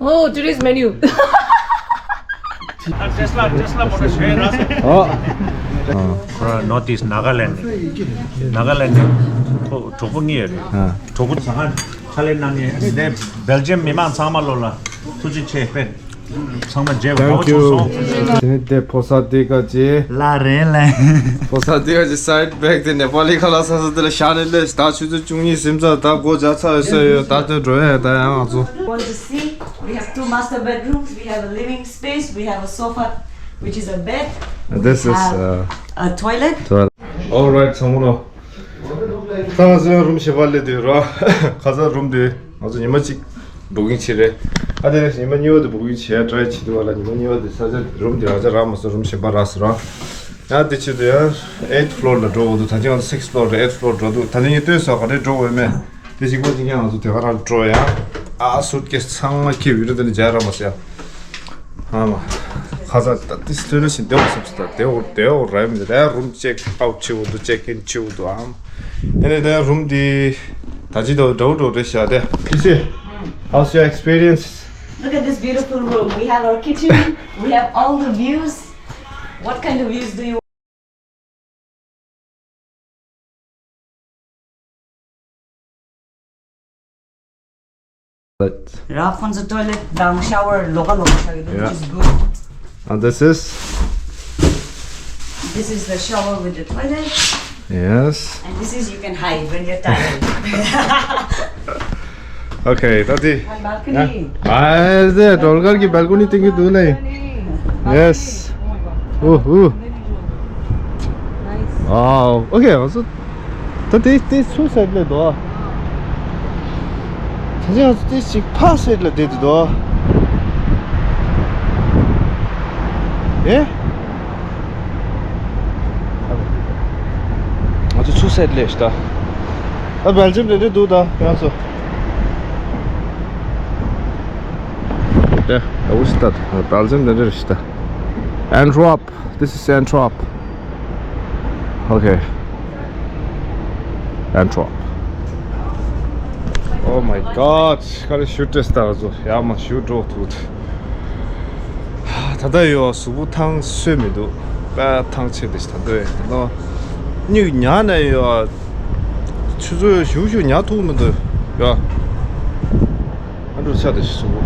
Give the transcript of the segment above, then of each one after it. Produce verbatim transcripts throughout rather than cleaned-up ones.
Oh, today's menu. Tesla, Tesla motor share. Oh. ཁོ་རང་North East Nagaland ནས། Nagaland ནས་ཁོ་གྲོགས་པོ་གཉིས་ཡོད་རེད། གྲོགས་པོ་ཚང་མ་ཕྱག་ལས་གནང་མཁན་འདི་Belgium མི་མང་ཚང་མ་ལོ་ལ་ཐུགས་རྗེ་ཆེ་དཔེ། ཚང་མ་མཇལ་དགོས། Thank you. དེ་ནས་དེ་ཕོ་གསར་དེ་ག་ཅེ། ལ་རེད་ལ། ཕོ་གསར་དེ་ག་ཅེ་side bag དེ་ནེ་པ་ལི་ཁ་ལག་ཟ་ས་དེ་ལ་བཞག་ནས་སླེབས། ད་ཆུ་ཚོད་བཅུ་གཉིས་ཟིན་ཚར། ད་སྒོ་རྒྱག་ཚར་ཡོད་ས་ཡོད། ད་དེ་འགྲོ་ཡ། ད་ཡང་ང་ཚོ། Want to see? We have two master bedrooms. We have a living space. We have a sofa, which is a bed. We This is, have uh, a toilet. Toilet. All right, ཚང་མ་ལོ། ད་ང་ཚོ་ཡང་རུམ་གཞན་པ་སླེབས་དུས་ར། ཁ་སང་རུམ་དེ་ང་ཚོ་ཉི་མ་གཅིག་booking བྱས་རེད། ཨ་དེ་ཉི་མ་གཉིས་པ་དེ་booking བྱས་try བྱེད་དུས་བ་ལ་ཉི་མ་གཉིས་པ་དེ་ས་ཆ་རུམ་དེ་ང་ཚོ་རག་མ་སོང་། རུམ་གཞན་པ་རག་སོང་ར། ཡང་དེ་ཆེད་དུ་ཡང་eighth floor ལ་འགྲོ་དགོས་འདུག་ད་ཅི་ང་ཚོ་sixth floor དང་eighth floor འགྲོ་འདུག་ད་ནི་ངས་ལྟོས་སོ་ག་རེ་འགྲོ་འོས་མེད། དེ་གཅིག་པ་གཅིག་རྐྱང་ང་ཚོ་དེ་ག་རང་འགྲོ་ཡ། ཨ་suitcase ཚང་མ་ཁྱེར་ཡོད་རེད། དེ་ནི་མཇལ་ར་མ་སོང་ཡ། ཨ་མ། ཁ་ཚ་ད་དེ་སྟོད་ལ་ཞིག་བདེ་བོ་སོབ་སོབ་ད་བདེ་བོ་བདེ་བོ་ར་མི་འདུག་ད་room check out བྱེད་དགོས་འདུག check in བྱེད་དགོས་འདུག་ཨམ། དེ་ནས་ད་room དེ་ད་ཅི་ད་འགྲོ་འགྲོ་རེད་ཤག་དེ། You see, how's your experience? Look at this beautiful room. We have our kitchen. We have all the views. What kind of views do you But ར་ཕོན་ཚོ་toilet དང་shower ལོགས་ཀ་ལོགས་ཀ་ཆགས་ཡོད། Yeah. Which is good. And this is This is the shower with the toilet. Yes. And this is you can hide when you're tired. Okay, ད་དེ། And balcony. ཨ་ཟེ་སྒྲོལ་དཀར་གྱི་balcony སྟེང་གི་འདུག་ལེ། Balcony. Yes. Oh my God. ཨོ་ཧུ། Nice. Wow. Okay, also. ད་དེ་དེ་ཚུར་side ལ་འདུག་ད་ཅི་ང་ཚོ་དེ་ཅིག་ཕ་side ལ་བསྡད་དེ་འདུག་ཨེ། ང་ཚོ་ཚུར་side ལ་ཤི་ད། ད་Belgium དེ་འདྲ་འདུག་ད་ང་ཚོ། དེ་ཨ་འུ་ཤི་ད་Belgium དེ་འདྲ་ཤི་ད། Antwerp. This is Antwerp. Okay. Antwerp. Oh my God. ག་རེ་ཞུ་སྤྲད་སྟངས་ཚོ་ཡག་མ་ཞུ་འགྲོ་ཐུག་ད་ལྟ་ཡོད་གཟུགས་པོ་ཐང་སོས་མི་འདུག་དཔེ་ཐང་ཆད་དེ་ད་ལྟ་ཡོད་ད་ལྟ་སྨྱུག་ཉག་ནས་ཡོད། ཆུ་ཚོད་ཞུ་ཞུ་ཉག་ཐུག་མི་འདུག་ཡ། ཨ་འགྲོ་ཆ་དེ་ཞིག་གཟུགས་པོ།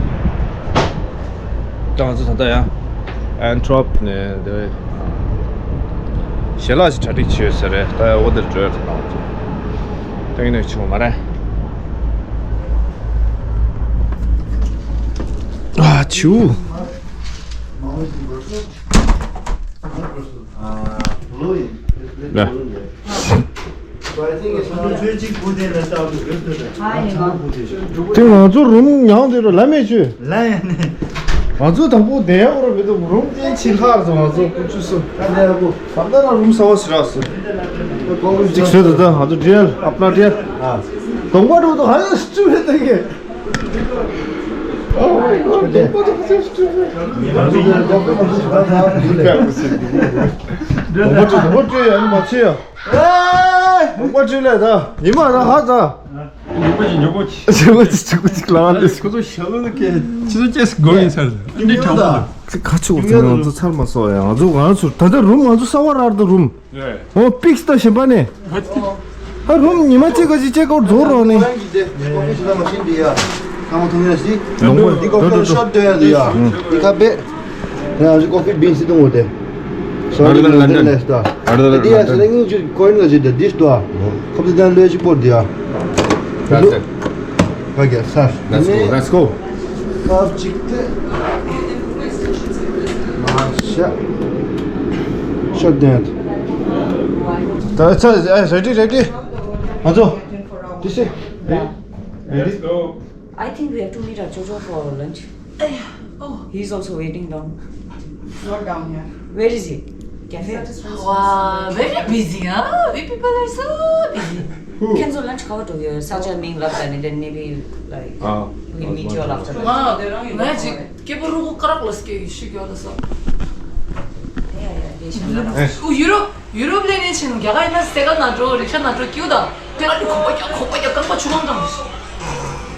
ད་ང་ཚོ་ད་ལྟ་ཡང་Antwerp ནས་དེ་ཞལ་ལག་ཅིག་གྲ་སྒྲིག་བྱས་ཡོད་ས་རེད། ད་ཡང་འོ་དེར་འགྲོ་ཡ་རེད། ད་ང་ཚོ་ཏན་ནས་བྱུང་མ་རེད། ཨ་ཆུ། ལ། དེ་ང་ཚོ་རུམ་ཉང་དེ་རུ་ལ་མེད་ཆུ། ལ་ཡ་ནི། ང་ཚོ་དང་པོ་བསྡད་ཡག་རུ་མི་འདུག་རུམ་ཅན་ཆེ་ཁག་རེད་སོང་། ང་ཚོ་ཀུ་ཆུ་སོ། ད་ལྟ་ན་རུམ་གསར་པ་ཞིག་རག་སོང་། གཅིག་བཟོས་ད་ལྟ་ང་ཚོ་བྲེལ་ཨ་པ་ན་བྲེལ། གདོང་པ་འགྲོ་འདུག་ཧ་ཡང་སུ་མེད་ད་གི། Oh my God, གདོང་པ་འགྲོ་ཧ་ཡང་སུ་མེད། གདོང་པ་འགྲོ་གདོང་པ་འགྲོ་ཡ་ནི་མ་ཚོད་ཡ། ལོག་པ་བྲིས་ལས་ད། ཉི་མ་ད་ཧ་ད། ཉོ་གོ་ཅི་ཉོ་གོ་ཅི། ཉོ་གོ་ཅི་ཉོ་གོ་ཅི་ལ་ཨ་ལེ། ཁོ་ཚོ་ཤ་ལོ་ལ་ཁེ་ཆི་ཚོ་ཅེས་གོ་ཡིན་ས་རེད། འདི་དྲང་པོ། ཁ་ཆུ་འོ་ཚང་ང་ཚོ་ཚར་མ་སོང་ཡ། ང་ཚོ་ང་ཚོ་ད་ལྟ་རུམ་ང་ཚོ་གསར་པ་རག་ད་རུམ། ཨོ་པིག་སི་ད་ཞིམ་པ་ནས། ཧ་རུམ་ཉི་མ་གཅིག་ག་ཅིག་ཅེག་ཨའུཊ་རྫོགས་རོགས་ནི། ཁོ་ཕི་ཞིག་ལ་མ་ཤེས་འདི་ཡ། ཁ་མ་ཐུང་ཡ་ཞིག་ལོང་པོ་འདི་ཁོ་ཕི་ཤོར་འདོད་ཡ་འདི་ཡ། འདི་ཁ་བེ། ང་ཚོ་ཀོ་ཕི་བིན་སི་དུང་འོ་དེ། Sorry, London ལས་ད། ཨར་ད་ལ་དེ་ཡ་ལ་ཟེར་ན་ངས་ཅིག་ཀོ་ཡིན་ལ་ཟེར་ད་འདི་ལྟོས། ཁོ་ཕི་དང་ལོས་ཅིག་པོ་འདི་ཡ། That's it. Okay, sir. Let's go, let's go. ཀབ་ཅིག་དེ། མ་ཤ། ཤོར་དེ། ད་ཚ་ཨ་ready, ready. ང་ཚོ། This is. Ready? Let's go. I think we have to meet at Jojo for lunch. Oh. He's also waiting down. Not down here. Where is he? Cafe? Wow, very busy, huh? We people are so busy. Who? Can you lunch cover to here? Such a mean love, and then maybe like, ah, we meet you all after lunch. Wow, they don't even know it. Magic. Keep a rook crack, let's get you sugar or something. Yeah, yeah, they should not. Oh, Europe. Europe ལས་ནས་ཕྱིན་རྒྱ་གར་ཡིན་ན་སེ་ཀལ་ནང་འགྲོ། རིག་ཤ་ནང་འགྲོ། ཀྱིའུ་དང་དེ་ལ་ནི་ཁོག་པ་རྒྱག་ཁོག་པ་རྒྱག་རྐང་པ་ཆུ་གང་གང་།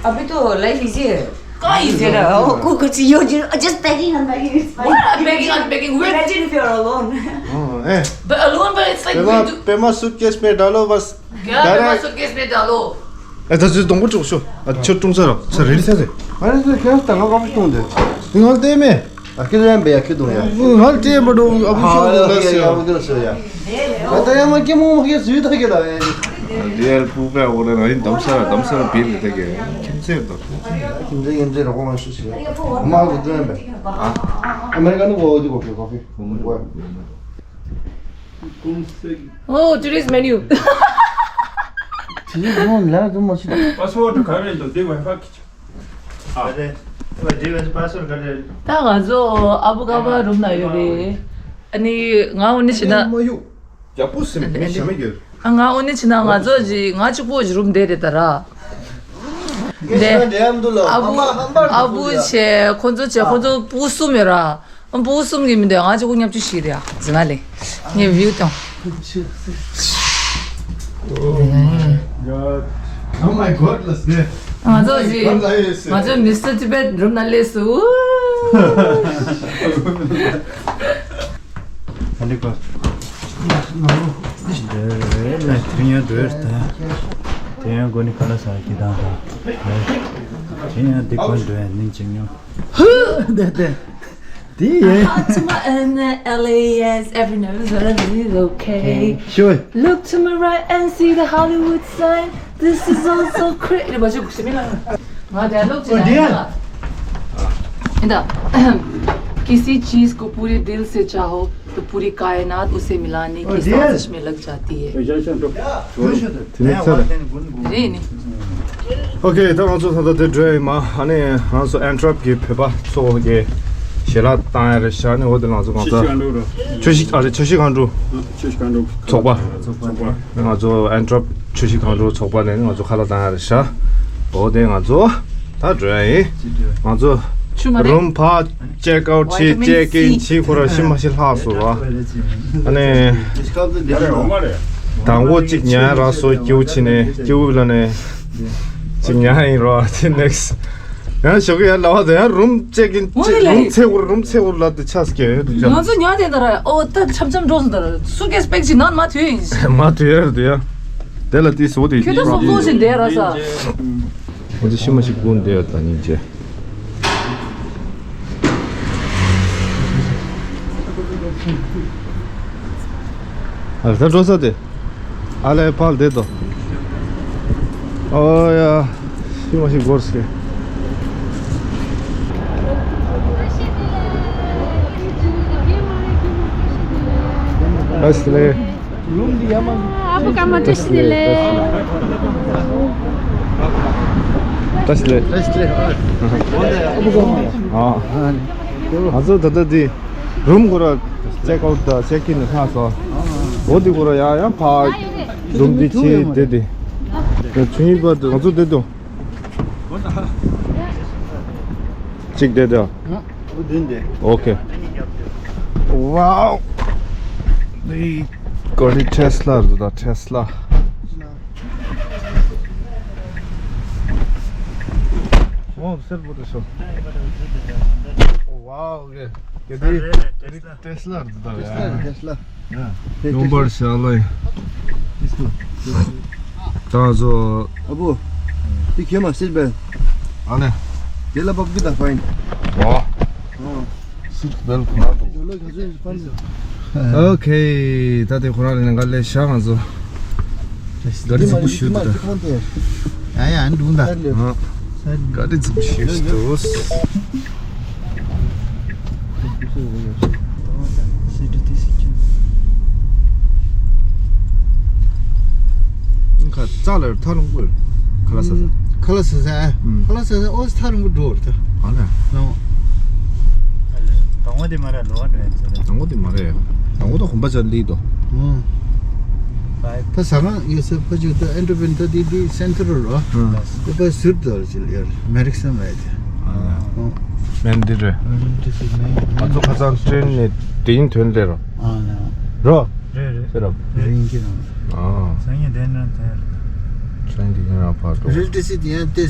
अभी तो life easy है। Guys, you know, who could see you, you just begging and begging. It's fine. What? I'm begging, I'm begging. We're Imagine if you're alone. ཨོ་ཨེ། But alone, but it's like པད་མ། we do. པད་མ་སུཊ་ཀེས་མེད་ད་ལོ་བས། Yeah, but my suitcase མེད་ད་ལོ། ཨེ་ད་ཚོད་སྡོང་པོ་བཅུག་ཤོག་ཨ་ཆོ་ཀྲུང་ས་ར་ས་རེ་རེ་ས་རེ། ཨ་རེ་ས་ཁྱོད་ད་ང་ཀ་པོ་གཏོང་དེ། ང་ལྟས་མེད། ཨ་ཁྱོད་ཡང་བས་ཡ་ཁྱོད་གཏོང་ཡ། ང་ལྟས་མ་འགྲོ་ཨ་བུ་ཤོག་ཨ་ལ་ཡ་ཡ་ཨ་བུ་ཤོག་ཡ། ད་ཡང་མ་སྐྱེ་མོ་མ་སྐྱེ་སུས་ད་སྐྱེ་ད་ཡ། རེ་ཡར་ཕུག་པའི་འོག་ལ་ང་ཡིན་འདམ་ས་ར་འདམ་ས་ར་བིར་རེ་ད་སྐྱེ་ཁྱིམ་ཚེ་ད། ཁྱིམ་ཚེ་ཁྱིམ་ཚེ་རོགས་པ་མ་ཤོད་ཤི། ཨ་མ་གི་ཏྲེན་པས། ཨ་ཨ་མེ་རི་ཀ་ནི་གོ་འོ་དི་གོ་ཕི་གོ་ཕི། Oh, today's menu. དེ་ནི་ཁོང་ལ་དུ་མ་ཤི། པ་སི་ཝར་ཌི་ག་རེ་འདུག་དེ་ཝའི་ཕའི་གི་ཆ། ཨ་རེ། ཝའི་དེ་ཝའི་པ་སི་ཝར་ཌི་ག་རེ། ད་ང་ཚོ་ཨ་བུ་ཀ་བ་རུམ་ན་ཡོད་རེད། ཨ་ནི་ང་འོ་ནི་ཕྱིན་ན། མ་གཡུག་ཡག་པོ་སེམས་མི་བྱ་མི་འགྱུར། ཨ་ང་འོ་ནི་ཕྱིན་ན་ང་ཚོ་ཅི་ང་གཅིག་པོ་ཅི་རུམ་བསྡད་རེད་ད་ར། འདི་ཨ་བུ་ཨ་བུ་བྱས་ཁོ་ཚོ་བྱས་ཁོ་ཚོ་སྤུ་གུ་གསུམ་ཡོད་ར། སྤུ་གུ་གསུམ་གྱི་མི་འདུག་ང་གཅིག་པོ་ཉམ་ཆུང་ཞིག་རེད་ཨ། ཟི་ང་ལེ། ངའི་བིའུ་དང་། Oh my god, let's go. ང་ཚོ་ཅི། ང་ཚོ་མི་སི་ཊར་ཊི་བེཊ་རུམ་ན་སླེབས་སོང་། ཨ་ནི་ཀོ། དེ་ཡང་འགྲོ་ཡོད་ད། དེ་ཡང་གོ་ནི་ཁ་ལ་ས་ཀི་དང་ད། དེ་ཡང་འདི་གོ་འགྲོ་ཡ་ནིང་ཅིག་ཉོ། དེ་དེ། དེ་ཡང་། Talk to my N L A S, every nerve is okay. Sure. Look to my right and see the Hollywood sign. This is also crazy. ང་དེ་ལོག་ཅི་ན་ཡིན་ད། किसी चीज़ को पूरे दिल से चाहो तो पूरी कायनात उसे मिलाने की साजिश में लग जाती है। རེད་ནི། ཨོ་ཁེ། ད་ང་ཚོ་ད་ལྟ་དེ་འགྲོ་ཡིན་མ། ཨ་ནི་ང་ཚོ་ཨན་ཊོབ་ཀྱི་བོད་པ་ཚོ་གི་ཞལ་ལག་བཏང་ཡ་རེད་ཤག་ཨ་ནི་འོ་དེ་ང་ཚོ་གང་ལྟར་ཆོས་ཤིག་ཨ་རེད། ཆོས་ཤིག་གང་འགྲོ། ཚོགས་པ། ང་ཚོ་ཨན་ཊོབ་ཆོས་ཤིག་གང་འགྲོ་ཚོགས་པ་ནས་ང་ཚོ་ཁ་ལག་བཏང་ཡ་རེད་ཤག་འོ་དེ་ང་ཚོ་ད་འགྲོ་ཡ་ཡིན། ང་ཚོ་ཆུ་མ་རེད། རུམ་ཕར་ཅེག་ཨའུཊ་བྱེད། ཅེག་ཨིན་བྱེད། ཁོ་རང་ཤི་མ་ཤི་ལྷག་སོང་ར། ཨ་ནི་དང་པོ་གཅིག་ཉལ་རག་སོང་། སྐྱིའུ་ཕྱིན་ནས་སྐྱིའུ་ལ་ནས་གཅིག་ཉལ་ཡིན་ར། དེ་ནེག་སི་ཡང་ཞོགས་ཀྱི་ཡར་ལ་བ་དང་ཡང་རུམ་ཅེག་ཨིན། ཅེག་རུམ་ཚེ་འུར་རུམ་ཚེ་འུར་ལ་དེ་ཆགས་ཀྱི་ཡོད་འདུག་ང་ཚོ་ཉལ་དེ་ད་ར། ཨོ་ད་འཆམ་འཆམ་འགྲོ་སོང་ད་ར། སུཊ་ཀེས་པེག་ཅིག་ནང་མ་དུས་ཡིན། མ་དུས་ཡར་དུ་ཡ། དེ་ལ་དེ་སོ་དེ་ཁྱོད་ད་སོབ་སོབ་ཞིག་འདས་ར་ས། ང་ཚོ་ཤི་མ་ཤི་སྒུག་བསྡད་ཡོད་ད་སྙིང་རྗེ། ཨ་ད་འགྲོ་ས་དེ། ཨ་ལས་ཕར་བསྡད་དོ། ཨོ་ཡ། ཤི་མ་ཤི་སྒུག་སྐྱེ། ཨ་སི་ལེ། ཨ་བུ་ཀ་མ་བཀྲ་ཤིས་བདེ་ལེགས། བཀྲ་ཤིས་བདེ་ལེགས། བཀྲ་ཤིས་བདེ་ལེགས། ཨ། ང་ཚོ་ད་ལྟ་འདི་རུམ་ཁོ་ར་ཅེག་ཨའུཊ་དང་ཅེག་ཨིན་ལ་ལྷག་སོང་། འོ་འདི་ཁོ་ར་ཡ་ཡ་ཕར་རུམ་འདི་ཕྱི་བསྡད་དེ། ཆུ་ཡིན་པ་ང་ཚོ་བསྡད་དོ། གཅིག་བསྡད་དོ། ཨོ་ཁེ། ཝའོ། འདི་ཀོ་ནི་ཊེ་སི་ལ་རེད་ད། ཊེ་སི་ལ། ཨོ་སེར་པོ་དེ་ཤོ། ཝའོ་གེ། གེ་དེ་ཊེ་སི་ལ་རེད་ད། ཊེ་སི་ལ། ཡོང་པར་བྱ་ལ། ད་ཚོ། ཨ་བུ། དེ་ཁྱོད་མ་སིཊ་བེལ། ཨ་ལེ། དེ་ལ་བབ་གི་ད་ཕ་ཡིན། ཨོ། ཨོ། སིཊ་བེལ་ཁོ་ན་འདུག་ཨོ་ཁེ། ད་དེ་ཁོ་རང་ལ་ནང་ག་ལས་ཤ་ང་ཚོ། ག་རེ་ཚིག་པོ་ཞུ་འདུག་ད། ཡ་ཡ་འདུག་ད། ག་རེ་ཚིག་པོ་ཞུ་འདུག་ཁ་ཙ་ལ་ཐག་རིང་པོ་ཡོད། ཁ་ལ་ས་ས། ཁ་ལ་ས་ས་ཨ། ཁ་ལ་ས་ས་ཨོ་ཐག་རིང་པོ་འགྲོ་རེད་ད། ཨ་ལ། ལོ། དང་པོ་དེ་མ་ར་ལོ་བ་འགྲོ་ཡ་ཚོ་རེད། དང་པོ་དེ་མ་རེད། དང་པོ་ད་གོམ་པ་ཅར་ལི་དོ། ད་ཟ་ཁང་ཡོད་ས་ཕ་ཆུ་ད་ཨེན་ཊོ་པན་ད་དེ་དེ་སེན་ཊར་རོ། ཨ་པ་ཟུར་དུ་ཅི་ལ་ཡོད་རེད། མེ་རིག་སན་ལ་ཡོད་དེ། མེན་འདི་རེད། ང་ཚོ་ཁ་སང་ཀྲེན་ནས་དེ་ཡིན་ཐོན་ལེ་རོ། རོ། རེད་རེད། ཟེར་རོ། རིང་གི་རང་། ཨ། སང་ཉིན་དེ་ནང་དེ། ཕྲན་འདི་ཡང་ཕར་འགྲོ། རིལ་ཏི་སི་དེ་ཡང་དེ་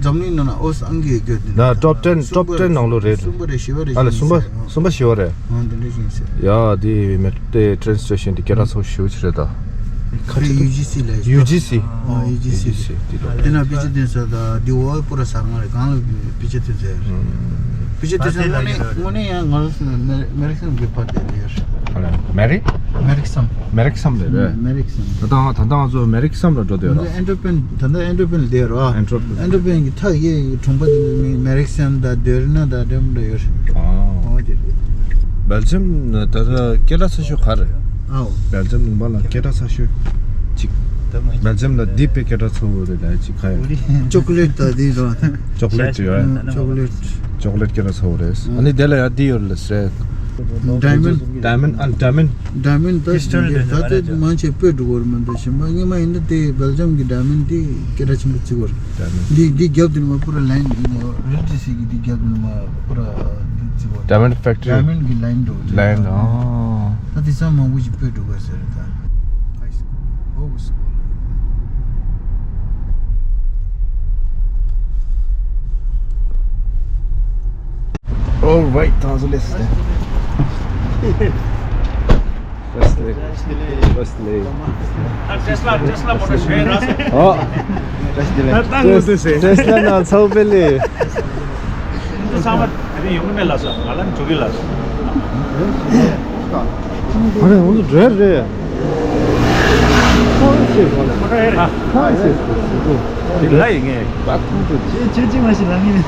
འཛམ་གླིང་ནང་ན་ཨོ་སི་ཨང་གི་སྐད་དེ། ད་top ten top ten ནང་ལོ་རེད། གསུམ་པ་རེད། བཞི་པ་རེད། ཨ་ལ་གསུམ་པ་གསུམ་པ་བཞི་པ་རེད། ཨང་དེ་འདྲ་ཞིག་ཟེར། ཡ་དེ་མེ་ཏྲོ་ཊེན་སི་ཊེ་ཤན་དེ་སྐད་གྲགས་ཚ་པོ་ཞེ་པོ་ཅིག་རེད་ད། ཁ་ཁྲིད་ཡུ་ཇི་སི་ལ། ཡུ་ཇི་སི། ཨ་ཡུ་ཇི་སི། ཡུ་ཇི་སི་དེ་ལ། དེ་ན་དཔེ་ཆ་སྟོན་ས་ད་དེ་འོ་པུ་ར་ས་ང་རེད། གང་ལ་དཔེ་ཆ་སྟོན་ས་རེད། དཔེ་ཆ་སྟོན་ས་དངོས་གནས་དངོས་གནས་ཡང་ང་རང་ཚོ་མེ་རི་ཁམ་གི་ཕར་དེ་ལ་ཡོད་རེད། ཨ་ལ་མེ་རི། མེ་རི་ཁམ། མེ་རི་ཁམ་ལ་རེད། མེ་རི་ཁམ། ད་ལྟ་ང་ད་ལྟ་ང་ཚོ་མེ་རི་ཁམ་ལ་འགྲོ་བསྡད་ཡོད་ར། ཨན་ཏོ་པན། ད་ལྟ་ཨན་ཏོ་པན་ལ་བསྡད་ཡོད་ར། ཨན་ཏོ་པན། ཨན་ཏོ་པན་གྱི་ཐག་གཡས་གྲོང་པ་དེ་ནི་མེ་རི་ཁམ་དང་དེ་རི་ན་དང་འདྲ་མི་འདྲ་ཡོད་རེད། ཨ། འོ་དེ་རེད། སྦེལ་ཇམ་ནི་ད་ལྟ་སྐད་གྲགས་ཚ་ཤོས་ག་རེད། ཨའོ། སྦེལ་ཇམ་ལུང་པ་ལ་སྐད་གྲགས་ཚ་ཤོས་གཅིག་སྦེལ་ཇམ་ལ་འདི་དཔེ་སྐད་གྲགས་ཚ་བོ་རེད་ད་གཅིག་ག་ཡོད། ཅོག་ལེ་ཊི་དང་དེ་ར། ཅོག་ལེ་ཊི་ཡོད། ཅོག་ལེ་ཊི། ཅོག་ལེ་ཊི་སྐད་གྲགས་ཚ་བོ་རེད། ཨ་ནི་དེ་ལ་ཡང་འདི་ཡོད་རེད་ཟེར། ཌའི་མོན། ཌའི་མོན། ཨ་ཌའི་མོན། ཌའི་མོན་ད་ཀྲིས་ཊལ་ད་ལྟ་མང་ཆེ་སྤོས་འགྲོ་གི་རེད་མ་གཏོགས་གཞན་པ་སྔོན་མ་ཡིན་ན་དེ་སྦེལ་ཇམ་གྱི་ཌའི་མོན་དེ་སྐད་གྲགས་ཆེན་པོ་བརྩི་གི་རེད། ཌའི་མོན། འདི་འདི་རྒྱབ་དེ་ནི་མ་པུ་ར་ལའིན་ཡིན་ནོ། རིལ་ཏི་སི་གི་འདི་རྒྱབ་དེ་ནི་མ་པུ་ར་འདི་བརྩི་གི་རེད། ཌའི་མོན་ཕེག་ཊི་རི། ཌའི་མོན་གྱི་ལའིན་འགྲོ་གི་རེད། ལའིན། ཨ། ད་དེ་ཚང་མང་པོ་ཞིག་སྤོས་འགྲོ་གི་རེད་ཟེར་ད། High school. Oh, school. All right, translate. First leg. First leg. Tesla, Tesla motor share. Oh. Tesla na so pele. ཚང་མ་དེ་རིང་ཡོང་གི་མེད་ལགས་སོ། ང་ལ་འགྲོ་གི་ལགས་སོ། ཨ་རེ་ང་ཚོ་འགྲོ་ཡ་རེད། ཁ་ཤས་ཁ་ཤས་ཁ་ཤས་ལ་ཡིན་ངེས། ཁྱེད་ཁྱེད་ཅི་མ་ཞིག་ལ་ངེས་ནས།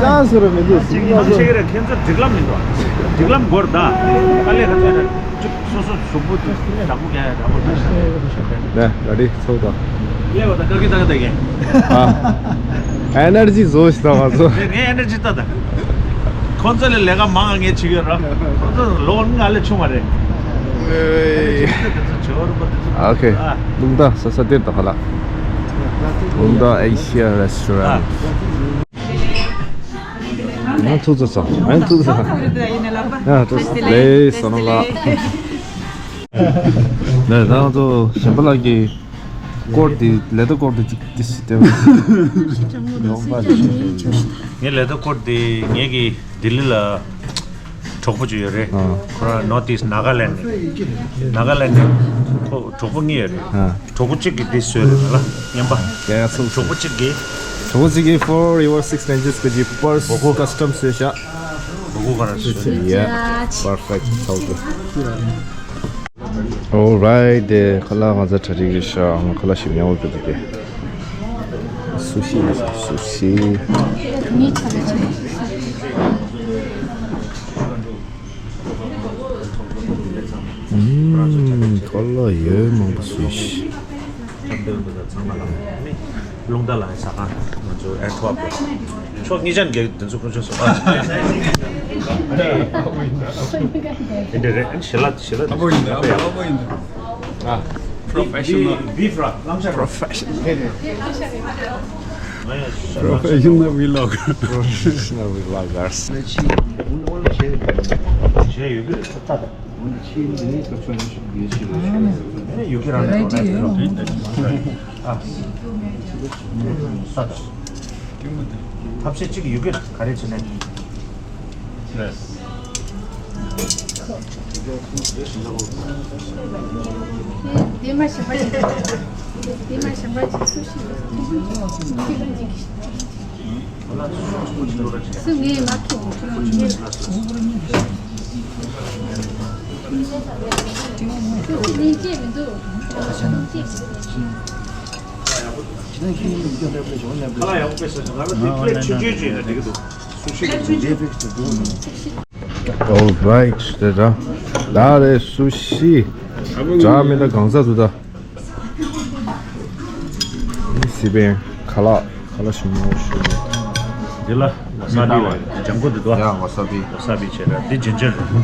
ཅང་ཟེར་ར་མི་འདུག་ཁྱེད་ཀྱིས་ཅི་བྱེད་ཀྱི་རེད། ཁྱེད་ཚོ་སྒྲིག་ལམ་མི་འདུག་སྒྲིག་ལམ་སྒོར་ད་དཀའ་ལས་ཁ་ཚོད་རེད། སོ་སོ་གཟུགས་པོ་དེ་དྲང་པོ་རྒྱག་ཡ་དྲང་པོ་རྒྱག་ཤག་ནས་ལ་རི་ཚོགས་དང་། ལས་བ་དང་ཀ་ཀི་ཏ་ཀ་ཏ་གེ། ཨ། ཨེ་ནར་ཇི་བཟོ་ཞིག་དང་ང་ཚོ། ངས་ངས་ཨེ་ནར་ཇི་ཏ་ད། ཁོང་ཚོ་ལས་ལས་ཀ་མང་ང་ངས་བྱེད་ཀྱི་ཡོད་ར། ཁོང་ཚོ་ལོ་ང་ལས་ཆུང་བ་རེད། ཨེ། དེ་ཚོ་བྱེད་བ་རུ་པ་དེ་ཚོ། ཨ་ཁེ། ཨ། ལུང་དང་ས་ས་དེར་དང་ཧ་ལ། ལུང་དང་ཨེ་ཤི་ཡ་རེ་སི་ཊོ་རན། ང་ཐུག་ཚོ་སོང་། ང་ཐུག་ཚོ་སོང་། ཡ་ཐུག་ལེ་སོང་ལ། ནས་ད་ང་ཚོ་གཞན་པ་ལགས་ཀྱི་སྐོར་དེ་ལེ་ཏོ་སྐོར་དེ་ཅིག་ཏི་སི་ཏེ་ཡོང་པ། ངའི་ལེ་ཏོ་སྐོར་དེ་ངེད་ཀྱི་ལྡི་ལི་ལ་གྲོགས་པོ་ཅིག་ཡོད་རེད། ཨ། ཁོ་རང་ནོར་ཐི་ཨིསྟ་ནཱ་ག་ལེན་ནས། ནཱ་ག་ལེན་ནས་ཁོ་གྲོགས་པོ་གཉིས་ཡོད་རེད། ཨ། གྲོགས་པོ་གཅིག་གིས་འདི་བཟོས་རེད་ལ་རྔན་པ། ཡ་ཡ་སོ་སོ། གྲོགས་པོ་གཅིག་གིས། གྲོགས་པོ་གཅིག་གིས་for your six ninjas གི་purse custom བཟོས་ཤག་སྒོར་དགུ་ག་ར་བཟོས་རེད། Yeah, perfect. Sounds good. All right, དེ་ཁ་ལག་ང་ཚོ་གྲ་སྒྲིག་རེད་ཤག་ང་ཁ་ལག་ཞིམ་ཉམས་པོ་འདུག་དེ། སུ་ཤི་རེད་ཤག་སུ་ཤི། ངའི་ཆ་ལ་ཆ་ལ། ཨུམ། ཁ་ལག་ཡོད་མང་པོ་བཟོས་ཤག་རླུང་རྟ་ལ་ཟ་ཁང་ང་ཚོ་ཨན་ཊི་ཝར་པན་ཕྱོགས་གཉིས་ཆ་འགྱེལ་དེ་ཚོ་དཀོན་མཆོག་གསུམ། ཨ་འདི་རེད། ཨ་ནི་ཞལ་ལག་ཞལ་ལག་ཨ་པོ་ཡིན་ད། ཨ་པོ་ཡིན་ད། ཨ། Professional. Beef, beef ར་ལམ་ཤ་ར། Professional. Professional vlogger. Professional vloggers. བྱས་ཡོད་གི་རེད་ད་ད། ཡོད་ཀྱི་རང་རེད། ཨ། ས་ད། ཐབས་ཤེས་གཅིག་ཡོད་ཀྱི་རེད། ག་རེ་བྱས་ནས། དེ་མ་ཞིམ་པ་ཞིག་དེ་མ་ཞིམ་པ་ཞིག་སུ་ཞིག་སུ་ངའི་མ་ཁེ་All right, དེ་ད་ད་རེ་སུ་ཤི་འདྲ་མི་འདྲ་གང་ཟག་ཏུ་ད། སི་པན་ཁ་ལག་ཁ་ལག་ཞིམ་མོ་ཞིག་འདི་ལ་ཝ་ས་བི་ལ་ལྗང་ཁུ་འདི་དོ། ཡ་ཝ་ས་བི། ཝ་ས་བི་བྱས་ར་འདི་ཇིན་ཇར་རེད།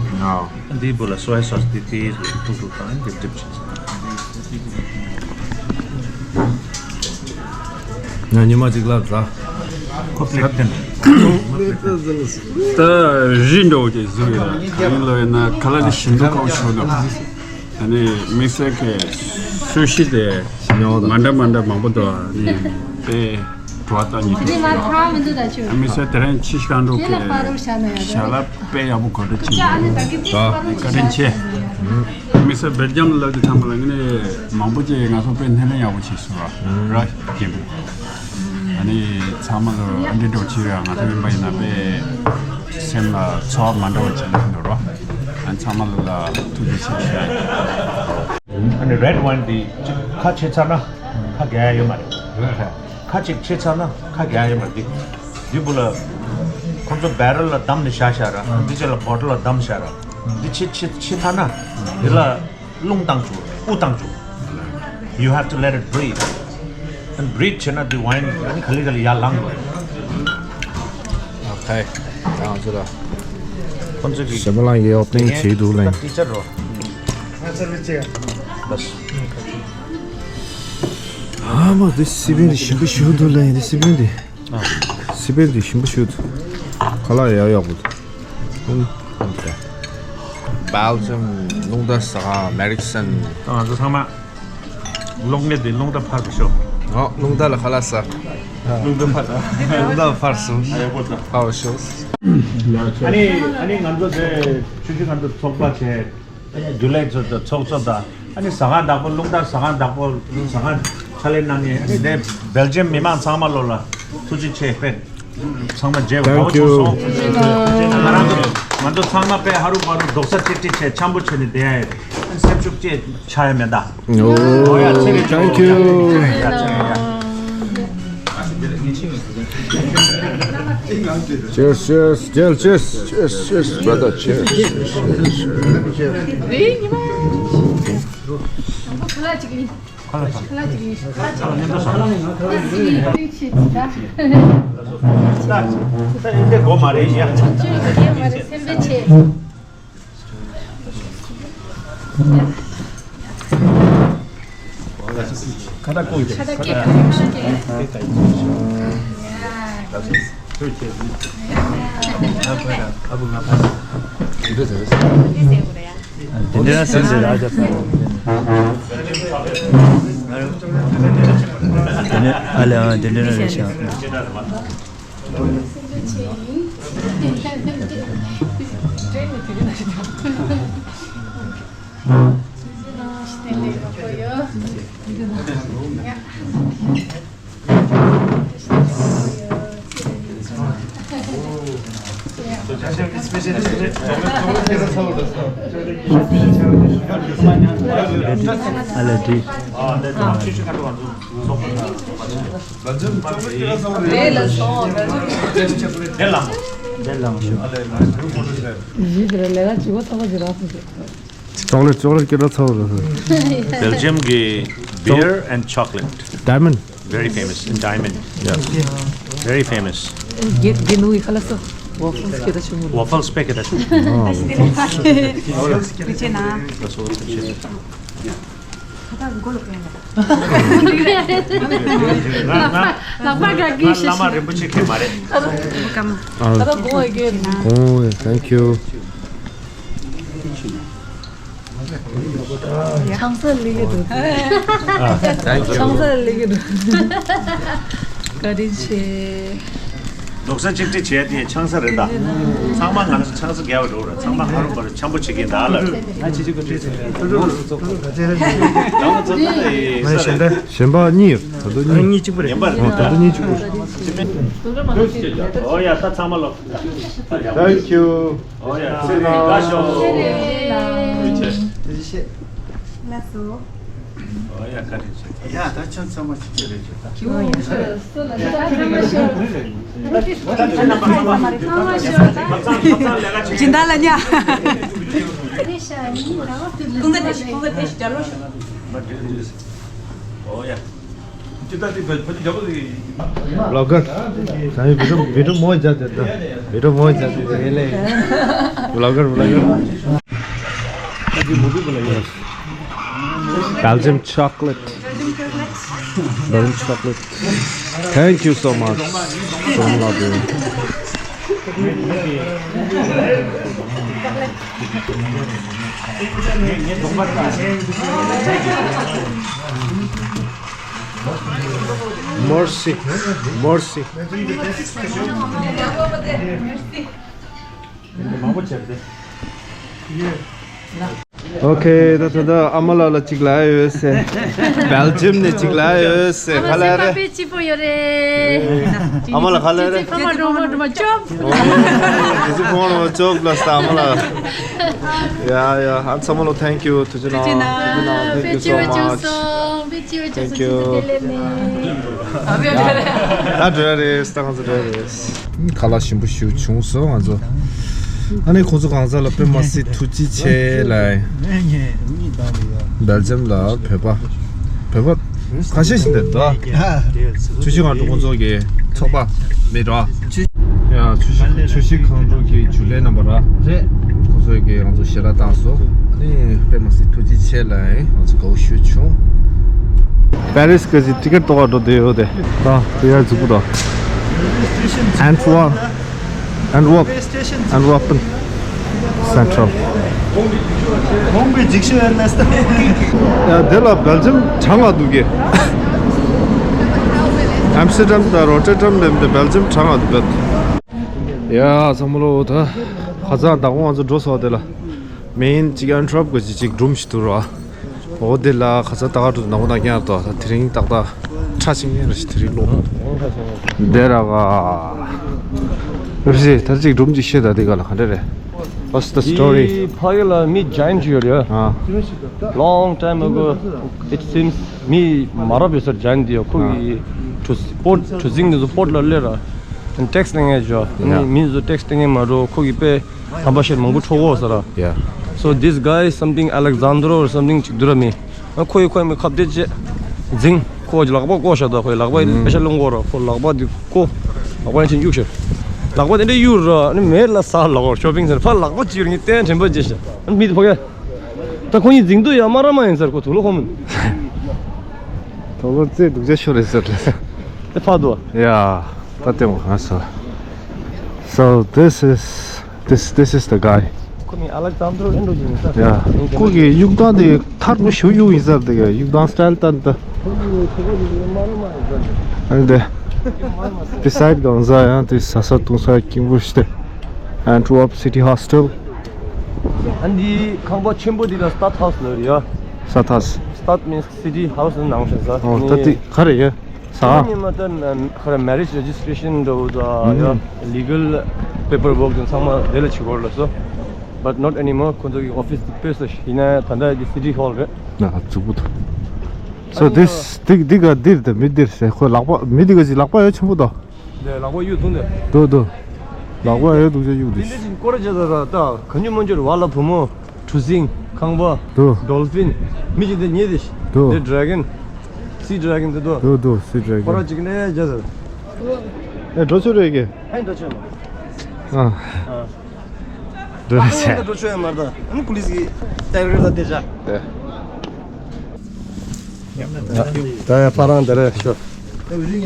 ཡ། འདིའི་བུ་ལ་སོ་ཡ་སོ་སི་འདི་ཏིས་ལ་ཐུག་ཐུག་དང་འདི་ཏིབ་བྱས། ང་ཉི་མ་གཅིག་ལ་ཟ། ཁོ་པི་ལེ་ཊི་ད་རི་འགྲོ་གི་བཟོ་ཡོད། གང་ལོ་ཡིན་ན་ཁ་ལག་འདི་ཞིམ་འདུག་ཁོ་ཆོ་འདུག་ཨ་ནི་དམིགས་བསལ་གྱི་སུ་ཤི་དེ་ མ་འདྲ་མ་འདྲ་མང་པོ་འདུག་ཨ་ནི་དཔེ་བྲོ་བ་བཏང་ཉིད་དུ་ཞུ་རོགས། དམིགས་བསལ་དེ་རིང་ཕྱི་ཤ་འགྲོ་གི་ཞལ་ལག་དཔེ་ཡག་པོ་གོ་སྒྲིག་བྱས་འདུག་བཀའ་དྲིན་ཆེ། དམིགས་བསལ་སྦེལ་ཇམ་ལ་ལབ་དུས་ཙམ་པ་ལ་ངས་མང་པོ་ཅིག་ང་ཚོ་དཔེ་སྣེ་ལེན་ཡག་པོ་བྱས་སོང་ར་ར་རྒན་པོ། ཨ་ནི་ཚང་མ་ལ་ཨ་འདྲི་འགྲོ་བྱེད་ར་ང་ཚོ་ཡིན་པ་ཡིན་ན་དཔེ་སེམས་ལ་ཚོར་བ་མ་འདྲ་བ་བྱེད་ན་འདོད་ར། ཨ་ནི་ཚང་མ་ལ་ཐུགས་རྗེ་ཆེ་ཞུ་ཡ་ཡིན། ཨ་ནི་རེད་ཝའིན་འདི་ཁ་ཕྱེ་ཚར་ན་ཁ་རྒྱག་ཡ་ཡོད་མ་རེད། ཁ་གཅིག་ཕྱེ་ཚར་ན་ཁ་རྒྱག་ཡ་ཡོད་མ་རེད། འདི་འདི་བུ་ལ་ཁོང་ཚོ་བེ་རལ་ལ་བསྡམས་ནས་བཞག་བཞག་ར། འདི་ཅག་ལ་བོ་ཊལ་ལ་བསྡམས་བཞག་ར། འདི་ཕྱེ་ཕྱེ་ཕྱེ་ཚར་ན་འདི་ལ་རླུང་བཏང་བཅུག་དབུགས་བཏང་བཅུག You have to let it breathe. And breathe བྱས་ན་འདི་ཝའིན་ཨ་ནི་ག་ལེ་ག་ལེ་ཡར་ལངས་འགྲོ། ཨ་ཁའི་ང་ཚོ་ལ་ཁོང་ཚོ་གི་ཞབས་ལ་ཡོད་པིང་བྱེད་འདུག་ལན། ཏི་ཅར་རོ། ལགས། ཨ་མ་འདི་སི་པན་འདི་ཞིམ་པོ་ཞིག་འདུག་ལན། འདི་སི་པན་འདི་སི་པན་འདི་ཞིམ་པོ་ཞིག་འདུག་ཁ་ལག་ཡག་ཡག་པོ་འདུག་སྦེལ་ཇམ་རླུང་རྟ་ཟ་ཁང་མེ་རིག་སན། ང་ཚོ་ཚང་མ། རླུང་ནད་འདི་རླུང་རྟ་འཕར་བ་ཤོག་ཨོ་རླུང་རྟ་ལ་ཁ་ལག་ཟ། རླུང་རྟ་འཕར། རླུང་རྟ་འཕར་སོང་། ཨ་ཡག་པོ་འདུག་འཕར་བ་ཤོག་ཨ་ནི་ཨ་ནི་ང་ཚོ་དེ་ཆུ་བཞི་སྒང་དྲུག་ཚོགས་པ་བྱས། ཨ་ནི་རྒྱུན་ལས་ཚོ་དང་ཚོགས་གཙོ་དང་ཨ་ནི་ཟ་ཁང་བདག་པོ་རླུང་རྟ་ཟ་ཁང་བདག་པོ་ཟ་ཁང་ཕྱག་ལས་གནང་མཁན་ཨ་ནི་དེ་སྦེལ་ཇམ་མི་མང་ཚང་མ་ལོ་ལ་ཐུགས་རྗེ་ཆེ་དཔེ། ཚང་མ་མཇལ་བ་དགའ་པོ་བྱུང་སོང་། ང་རང་ཚོ་ང་ཚོ་ཚང་མ་དཔེ་ཧ་རུ་བ་རུ་རྡོག་རྩ་གཅིག་སྒྲིལ་བྱས་འཆམ་པོ་བྱས་ནས་བསྡད་ཡ་ཡོད། སེམས་ཤུགས་ཅེས་ཆག་ཡ་མེད་ད། Oh, thank you. Cheers, cheers, cheers, cheers, cheers, cheers, brother, cheers, cheers, cheers. དེ་འདྲ་སེམས་ཟེར་ར་ཅག་ས། དེ་ནས་ཨ་ལེ་ཨ་དེ་འདྲ་རེད་ཤག་ཨ་ལ་འདི། ཅོག་ལེ་ཊི་ཅོག་ལེ་ཊི་སྐད་གྲགས་ཚ་བོ་རེད། Belgium གི་beer and chocolate. Diamond. Very famous in Diamond. Yeah. Very famous. རྒྱ་རྒྱ་ནུ་ཡི་ཁ་ལག་སོ། Waffles སྐད་གྲགས་ཆུང་ངུ། Waffles དཔེ་སྐད་གྲགས་ཆུང་ངུ། ཁྱེད་ན། ཁ་ཐག་མགོ་ལ་ཕན་ལ། ལག་པ་ག་གི་ཤི་ཤི། བླ་མ་རིན་པོ་ཆེ་ཁྱེད་མ་རེད། ཁ་ཐག་མགོ་ལ་ཕན་ལ། Oh, thank you. ཆང་ས་ལི་གི་འདུག་ཆང་ས་ལི་གི་འདུག་བཀའ་དྲིན་ཆེ། རྡོག་རྩ་གཅིག་སྒྲིལ་བྱས་ཏེ་ཆང་ས་རེད་ད། ཚང་མ་ང་ཚོ་ཆང་ས་རྒྱག་པ་འགྲོ་ར། ཚང་མ་ཧ་རུ་བ་རུ་འཆམ་པོ་བྱེད་ཀྱིན་གདའ་ལ། ང་ཆེ་ཆེ་གོ་ཁྲིད་ཚེ། ང་ཚོ་ད་ལྟ་ཡི་ས་རེད། གཞན་པ་གཉིས་ད་དུང་གཉིས། གཉིས་གཅིག་པ་རེད། ཡིན་པ་རེད་ད། ད་དུང་གཉིས་གཅིག་པ་རེད། ཨོ་ཡ་ད་ཚང་མ་ལོ། Thank you. ཨོ་ཡ་ཚེ་རིང་དགའ་ཤོག་ལགས་སོ། ཨོ་ཡ་བཀའ་དྲིན་ཆེ། ཡ་ད་ཁྱོད་ཚང་མ་ཞིག་ཅི་རེད་ཅེ་ད། སྦྱིན་བདག་ལ་ཉ། ཀུན་དགའ་བཀྲ་ཤིས་ཀུན་དགའ་བཀྲ་ཤིས་རྒྱལ་ལོ་ཤོག་ཨོ་ཡ། Vlogger. ད་ཡི་བི་ཌིའོ་བི་ཌིའོ་མོ་རྒྱབ་དེ་ད། བི་ཌིའོ་མོ་རྒྱབ་དེ་ད་ཡེ་ལེ། Vlogger, vlogger. Belgium chocolate. Belgium chocolate. Thank you so much. So lovely. Mercy. Mercy. Okay, ད་ད་ད་ཨ་མ་ལགས་ལ་གཅིག་ལབ་ཡོད་ཟེར། སྦེལ་ཇམ་ནས་གཅིག་ལབ་ཡོད་ཟེར། ག་ལ་རེད། དཔེ་སྐྱིད་པོ་ཡོད་རེད། ཨ་མ་ལགས་ག་ལ་རེད། ཕ་མ་གྲོགས་མོ་གྲོགས་མོ་ཅོབ། ཨོ། དེ་ཚོ་ཕ་མ་གྲོགས་མོ་ཅོབ་ལ་ས་ཨ་མ་ལགས། Yeah, yeah. ཨ་ཚང་མ་ལོ་thank you. ཐུགས་རྗེ་གནང་། ཐུགས་རྗེ་གནང་། Thank you so much. Thank you. ད་འགྲོ་ཡ་རེད། ད་ང་ཚོ་འགྲོ་ཡ་རེད། ཁ་ལག་ཞིམ་པོ་ཞིག་བྱུང་སོང་ང་ཚོ། ཨ་ནི་ཁོང་ཚོ་གང་ཟག་ལ་དཔེ་མ་སྲིད་ཐུགས་རྗེ་ཆེ་ལ། སྦེལ་ཇམ་ལ་བོད་པ། བོད་པ་ཁ་ཤས་ཤིག་འདུག་ད། ཆུ་བཞི་སྒང་དྲུག་ཁོང་ཚོ་གི་ཚོགས་པ་མི་འདྲ། ཡ། ཆུ་བཞི་ཆུ་བཞི་སྒང་དྲུག་གི་ཇུ་ལེ་རྣམ་པ་ར། རེད། ཁོང་ཚོ་གིས་ང་ཚོ་ཞལ་ལག་བཏང་སོང་། ཨ་ནི་དཔེ་མ་སྲིད་ཐུགས་རྗེ་ཆེ་ལ་ང་ཚོ་དགའ་བོ་ཞེ་པོ་བྱུང་། པེ་རིས་གི་ཊི་ཀེ་ཊི་ཐོག་ག་འགྲོ་བསྡད་ཡོད་དེ། ད་དེ་ཡར་འཛུགས་པོ་ད། Antwerp. Antwerp. Antwerpen Central. ཡ། དེ་ལ་སྦེལ་ཇམ་གྲང་ང་འདུག་གི། ཨམ་སི་ཊར་ཌམ་དང་རོ་ཊར་ཌམ་ལབ་དེ་སྦེལ་ཇམ་གྲང་ང་འདུག་གི། ཡ། ཚང་མ་ལོ། ད་ཁ་སང་ཟླ་གོང་ང་ཚོ་འགྲོ་སོང་། དེ་ལ་མེན་གཅིག་ཨན་ཊི་ཝར་པ་གི་གཅིག་སྒྲུང་ཞིག་འདུག་ར། འོ་དེ་ལ་ཁ་སང་ད་ག་འགྲོ་ནག་པོ་ནག་རྐྱང་ར། ད་དེ་རིང་ཏག་ཏག་ཁྲ་ཤིང་ངེ་ར་ཞིག་དེ་རིང་ལོ། དེ་ར་ག་རེད། ད་གཅིག་སྒྲུང་གཅིག་བཤད། ད་དེ་ག་ལ་ག་འདྲ་རེད། What's the story? འདི་ཕ་གི་ལ་མི་ཇ་ཡན་ཊི་ཡོད་རེད། ཨ། Long time ago, it seems, མི་མ་རབས་ཡོད་སར་ཇ་ཡན་ཊི་འདི་ཡོད། ཁོ་གི་གྲུ་པོར་ཊི་གྲུ་གཟིངས་འདི་ཚོ་པོར་ཊི་ལ་སླེབས་ར། ཊེག་སི་གནང་ཡ་ཅོ། ཡ། མི་ཚོ་ཊེག་སི་གཏང་མཁན་མ་འགྲོ། ཁོ་གིས་དཔེ་དམ་པ་ཤེར་མང་པོ་འཕྲོག་གོ་ཟེར་ར། Yeah. So this guy something Alexandro or something ཅིག་འདུག་ར་མི། ཨ་ཁོ་ཡི་ཁོ་ཡི་མི་ཁ་བརྡ་བྱས་འཛིང་། ཁོ་གི་ལག་པ་བཀོག་བཞག་ད། ཁོ་ཡི་ལག་པ་ཡི་ཨུམ་པེ་ཤ་སློང་གོ་ར། ཁོ་ལག་པ་འདི་བཀོག་ལག་པ་ཡང་ཅིག་གཡུག་ཤར། ལག་པ་དེ་འདྲ་གཡུག་ར། ཨ་ནི་མེད་ལ་ས་ལ་གོ་ཤོ་པིང་སེན་ཊར་ཕར་ལག་པ་ཅིག་ཡོད་ངས་བསྟན་དྲན་པ་བྱས་ཤག་ཨ་ནི་མི་དེ་ཕ་གི། ད་ཁོ་གཉིས་འཛིང་དུས་ཡ་མ་ར་མ་ཡིན་ཟེར། ཁོ་དུག་ལོག་ཁོ་མིན། དུག་ལོག་རྩེ་སྡུག་ཅག་ཤོར་རེད་ཟེར། དེ་ཕ་དུ། ཡ། ད་ལྟད་མོ་གང་སོ། So this is, this, this is the guy. ཁོ་མི་ཨ་ལག་ཙམ་དུ་ཨེ་འགྲོ་གི་ཡིན་ས། ཡ། ཁོ་གི་གཡུག་སྟངས་དེ་ཐར་པོ་ཞུ་གཡུག་ཡིན་ས། དེ་གི་གཡུག་སྟངས་སི་ཊལ་ལྟར་ད། ཁོ་མི་ཁོ་གི་མ་ར་མ་ཡིན་ས། ཨ་ནི་དེ། དེ་སའིཌ་གང་ས་ཡང་དེ་ཟ་ས་བཏུང་ས་ཀིང་བུ་ཤི་དེ། Antwerp City Hostel. ཨ་འདི་ཁང་པ་ཆེན་པོ་འདི་ལ་སི་ཊཱཌ་ཧའུ་སི་ལབ་རེད་ཡ། སི་ཊཱཌ་ཧའུ་སི། སི་ཊཱཌ་མིན་སི་ཊི་ཧའུ་སི་ནང་བཞིན་ས། ཨོ་ད་འདི་ག་རེ་ཡ། ས་ཨ་ནི་མ་ད་ཁ་ར་མེ་རེཇ་རེ་ཇི་སི་ཊི་རེ་ཤན་འདྲ་བོ་ད་ཡ། ལི་གལ་པེ་པར་ཝོག་དེ་ཚང་མ་དེ་ལ་བྱེད་དགོས་ལ་སོ། But not anymore. ཁོ་ཚོ་གི་ཨོ་ཕི་སི་དེ་དཔེ་ས་ཞིག་ཡིན་ན་ད་ལྟ་འདི་སི་ཊི་ཧོལ་རེད། ན་ཙུ་བུ་ད། So this, འདི་འདི་ག་འདིར་དེ་མི་འདིར་ཟེར། ཁོ་ལག་པ་མི་འདི་ག་ཅིག་ལག་པ་ཡོད་ཆེན་པོ་ད། ལས་ལག་པ་གཡུག་ཐུང་དེ། དོ་དོ། ལག་པ་ཡོད་འདུག་ཅག་གཡུག་དེ། དེ་འདྲ་ཞིག་སྐོར་ར་བྱས་ད་ར་ད་ག་ཉུ་མ་འབྱོར་བ་ལ་བུ་མོ། གྲུ་གཟིངས། ཁང་པ། དོ། ཌོལ་ཕིན། མི་ཅིག་དེ་ཉེ་དེ་ཤི། དོ། དེ་ཌ་ར་གོན། སི་ཌ་ར་གོན་དེ་དོ། དོ་དོ་སི་ཌ་ར་གོན། སྐོར་ར་ཅིག་ནས་བྱས་ད། ཨེ་འགྲོ་ཆོག་རེད་གི། ཨེ་འགྲོ་ཆོག་མ། ཨ། ཨ། འགྲོ་ཆོག་ཨ་འགྲོ་ཆོག་ཡ་མ་རེད་ད། ཨ་ནི་པུ་ལི་སི་གི་ཏེ་རེ་ད་དེ་བྱ། ད་ཡ་ཕ་རང་དེ་རེད་ཤོག་གང་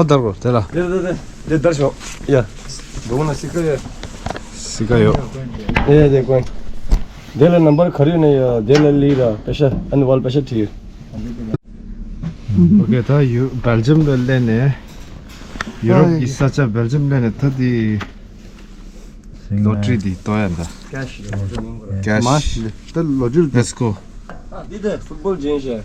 དར་གོ་དེ་ལ། དེ་དེ་དེ་དེ་དར་ཤོག་ཡ། འགྲོ་གོ་ན་སི་ཀ་ཡ། སི་ཀ་ཡོད། ཡ་ཡ་དེ་ཀོན། དེ་ལ་ནམ་བར་ག་རེ་ཡོད་ན་ཡ། དེ་ལ་ལི་ར་པེ་ཤ་ཨ་ནི་ཝལ་པེ་ཤ་ཁྲི་ཡོད། ཨོ་ཁེ། ད་ཡུ་སྦེལ་ཇམ་ལ་སླེབས་ནས། ཡུ་རོབ་ཀྱི་ས་ཆ་སྦེལ་ཇམ་སླེབས་ནས་ད་དེ། ལོ་ཊ་རི་འདི་གཏོང་ཡ་འདྲ། ཀེཤ། ཀེཤ། མ་ཤི་ད་ལོ་ཊ་རི། Let's go. ཨ་འདི་ད་ཕུཊ་བོལ་ཇན་ཤ།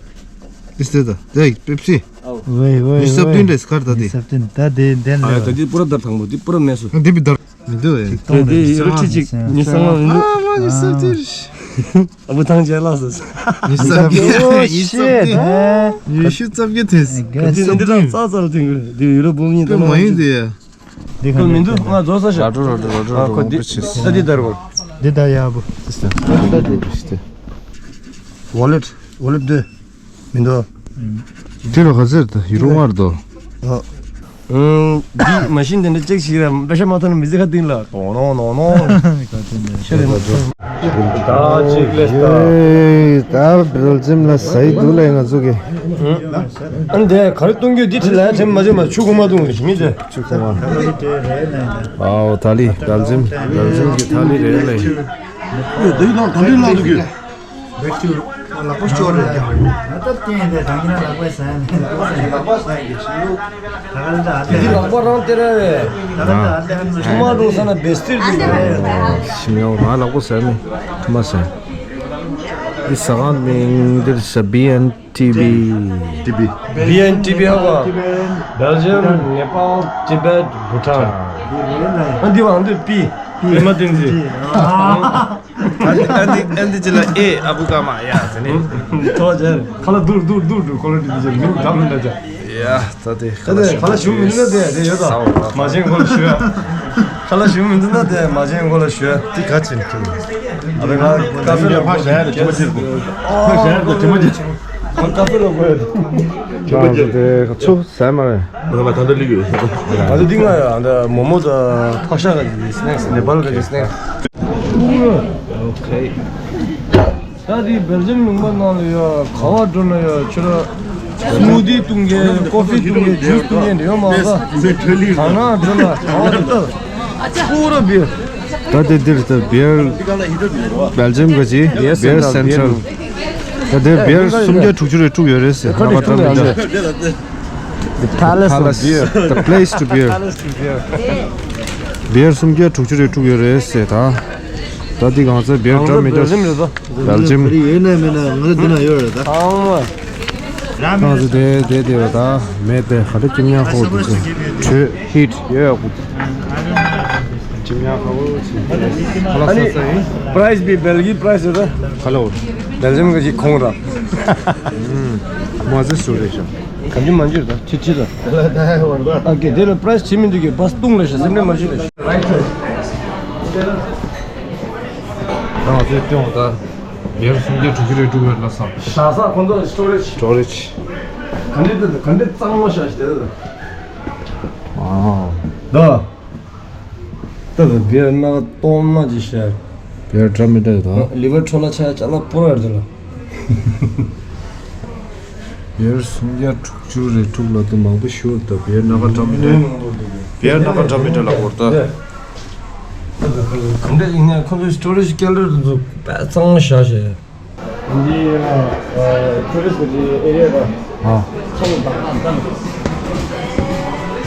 This is the, the Pepsi. ཨོ། ཝེ་ཝེ། ཉི་ཤུ་རྩ་བདུན་རེད་ཀར་ད་འདི། ཉི་ཤུ་རྩ་བདུན་ད་འདི་འདི་ཨ་ཡ་ད་འདི་པུ་ར་དར་དང་པོ་འདི་པུ་ར་མེད་སོ། འདི་བི་དར། མི་འདུག་ཨེ། ད་འདི་ཡུ་རོ་ཁྲི་གཅིག་ཉི་ཤུ་རྩ་ལྔ་མི་འདུག་ཨ་མ་ཉི་ཤུ་རྩ་བདུན། ཨ་བུ་ཐང་ཆད་ལགས་སོ། ཉི་ཤུ་རྩ་བརྒྱད། ཉི་ཤུ་རྩ་བརྒྱད། ཉི་ཤུ་རྩ་བརྒྱད་དེ། ག་ཚོད་འདི་འདི་རང་རྩ་རྩ་ལ་ཐོན་གི་རེད། འདི་ཡུ་རོ་བུ་མོ་གཉིས་དེ་མ་ཡིན་དེ་ཡ། འདི་ཁོ་མི་འདུག་ང་རྫོགས་ས་ཤག་ར་འགྲོ་ར་འགྲོ་ར་འགྲོ། ཨ་ཁོ་འདི་ས་འདི་དར་གོ། འདི་ད་ཡ་བུ། ཝོ་ལེཊ་ཝོ་ལེཊ་འདི་མི་འདུག་དེ་ལ་ག་ཚོད་ད་ཡུ་རོ་ལྔ་རེད་དོ། ཨ། ཨང་། འདི་མ་ཤིན་དེ་འདྲ་ཅེག་ཞིག་ར་པེ་ཤ་མ་ཐོན་ན་མི་ཚེ་ཁ་སྟེང་ལ་ནོ་ནོ་ནོ་ནོ། ཤ་རེ་མ་ཐོན། ད་ཅིག་ལས་ད། ཡེ། ད་སྦེལ་ཇམ་ལ་ཟ་ཡི་འདུག་ལས་ང་ཚོ་གི། ཨ་འདི་ག་རེ་གཏོང་རྒྱུ་འདི་ཁྲི་ལ་ཡ་ཁྲེམ་མ་བྱུང་མ་ཆུ་ཁོ་མ་གཏོང་རེ་ཞིག་མི་ཚེ། ཆུ་ཁོ་མ། ཨའོ་ཐ་ལི་སྦེལ་ཇམ་སྦེལ་ཇམ་གི་ཐ་ལི་རེད་ལས། ཡོད་འདི་ནང་ཐ་ལི་ལ་འདུག་གི། ལག་པ་སྐྱོར་རེད་ཀྱང་། ང་ད་བསྟན་དེ་དང་ཡིན་ན་ལག་པ་ཟ་ཡ་མེད། ལག་པ་ཟ་ཡ་གི་ཤི་ལུགས། ད་ག་ལ་ད་ཨ་དེ་ལག་པ་རང་སྟེར་ར་རེད། ད་ག་ལ་ད་ཨ་དེ་ཨ་ནི་ཐུ་མ་འགྲོ་ས་ན་བེ་སྟིར་དེ་ཡོད་རེད། ཤི་མེད་ང་ལག་པ་ཟ་ཡ་མེད། ཐུ་མ་ཟ་ཡ། འདི་ཟ་ཁང་མིང་འདིར་ཟ་བི་ཨེན་ཊི་བི། ཊི་བི། བི་ཨེན་ཊི་བི་ཧ་གོ། Belgium, Nepal, Tibet, Bhutan. ཨ་འདི་བ་ཨ་འདི་པི། པི་མ་བསྟན་ཟེར། ཨ་འདི་ཨ་འདི་ཅི་ལ་ཨེ་ཨ་བུ་ཀ་མ་ཡ་ཟེར་ནི། ཐོ་ཇེར་ཁ་ལ་དུར་དུར་དུར་དུར་ཁོ་ལ་དི་ཇེར་མིང་ག་མིན་ད་ཇ། ཡ་ད་དེ་ཁ་ལ་ཞུ་མི་འདུག་ན་དེ་དེ་ཡོད་ད། མ་བྱན་ཁོ་ལ་ཞུ་ཡ། ཁ་ལ་ཞུ་མི་འདུག་ན་དེ་མ་བྱན་ཁོ་ལ་ཞུ་ཡ། དེ་ག་ཆེན་ཁྱོད། ཨ་བེ་ང་ཀ་ཧྥེ་ལ་ཕ་ཞལ་དེ་མ་ཅེར་གོ། ཕ་ཞལ་དེ་མ་ཅེར། ཁོ་ཀ་ཧྥེ་ལ་གོ་ཡ། ཁྱོད་དེ་ཚོ་ཟ་མ་རེད། ང་ལ་ད་ལྟ་ལུས་ཡོད། ང་ཚོ་འདི་ང་ཡ་ཨ་འདྲ་མོ་མོ་དང་ཕག་ཤ་ག་ཅིག་སྣེགས་ནེ་པཱལ་ག་ཅིག་སྣེགས། ཨོ་ཁེ། ད་དེ་སྦེལ་ཇམ་ལུང་པ་ནང་ལ་ཡ་ག་བ་འགྲོ་ན་ཡ་ཁྱོད་ར་སྨུ་ཏི་བཏུང་མཁན་ཀོ་ཧྥི་བཏུང་མཁན་ཇུས་བཏུང་མཁན་འདྲ་ཡོད་མ་རེད། ད་ན་འགྲོ་ན་ག་བ་འགྲོ་ད། ཁོ་ར་བིར། ད་དེ་འདིར་ད་བིར་སྦེལ་ཇམ་ག་ཅིག་བིར་སེན་ཊྲལ། ད་དེར་བིར་སུམ་བརྒྱ་དྲུག་ཅུ་རེ་དྲུག་ཡོད་རེད་ཟེར། ཁ་ནང་པ་ཏྲ་མི་ཏྲ། The Palace of Beer. The place to beer. Beer སུམ་བརྒྱ་དྲུག་ཅུ་རེ་དྲུག་ཡོད་རེད་ཟེར་ད། ད་འདི་གང་ཚ་བིར་ཏྲ་མི་ཏྲ། སྦེལ་ཇམ་རེད་ད། སྦེལ་ཇམ། ཡོད་ན་མེད་ན་ང་ཚོ་འདི་ན་ཡོད་རེད་ད། གང་ཚ་དེ་དེ་དེ་བ་ད་མེད་དེ་ག་འདྲ་ཁྱིམ་ཉག་ཁོག་དེ་ཚོ་དྲོད་ཧིཊ་ཡོད་ཡག་པོ། ཁྱིམ་ཉག་ཁོག་ཅིག་ཁ་ལག་ས་ས་ཡིན། པ་རའེ་སི་བི་སྦེལ་གྱི་པ་རའེ་སི་རེད་ད། ཁ་ལོ། སྦེལ་ཇམ་ག་ཅིག་ཁོང་ར། མ་ཟེར་སུ་རེད་ཤག་གམ་ཅི་མ་འཇུར་ད་ཁྱི་ཁྱི་ད། ཨ་ཀེ་དེ་ལ་པ་རའེ་སི་བྱེད་མི་འདུག་གི་བ་སྟུང་ལ་ཤ་སེམས་ནས་མ་ཤི་ལ་ཤ། རང་ཚོའི་སྟོན་ད་ཡར་སུམ་བརྒྱ་དྲུག་ཅུ་རེ་དྲུག་ཡོད་ལ་སམ། ཤ་ས་ཁོང་ཚོ་ལ་སི་ཊོ་རེ་ཇི། སི་ཊོ་རེ་ཇི། ག་འདྲ་ད་ག་འདྲ་གཙང་མ་ཤ་ཤི་དེ་ད། ཨ། ད། ད་ད་བེར་སྣ་ཁ་སྟོང་མ་ཅིག་བཤད། བེར་འདྲ་མི་འདྲ་ཡོད་དོ། ལི་ཝར་འཕྲོ་ལ་ཆ་ཅ་ལག་པོ་ར་རེད་ལ། བེར་སུམ་བརྒྱ་དྲུག་ཅུ་རེ་དྲུག་ལ་དུ་མང་པོ་ཞུ་དོ། བེར་སྣ་ཁ་འདྲ་མི་འདྲ། བེར་སྣ་ཁ་འདྲ་མི་འདྲ་ལ་བོར་ད། ག་འདྲ་ཡིན་ན་ཁོང་ཚོའི་སི་ཊོ་རེ་ཇི་སྐད་ལ་དུ་དཔེ་གཙང་མ་བཞག་བྱས། འདི་ཨ་ཊུ་རི་སི་ཊི་གི་ཨེ་རི་ཡ་ར། ཨ། ཚོང་དང་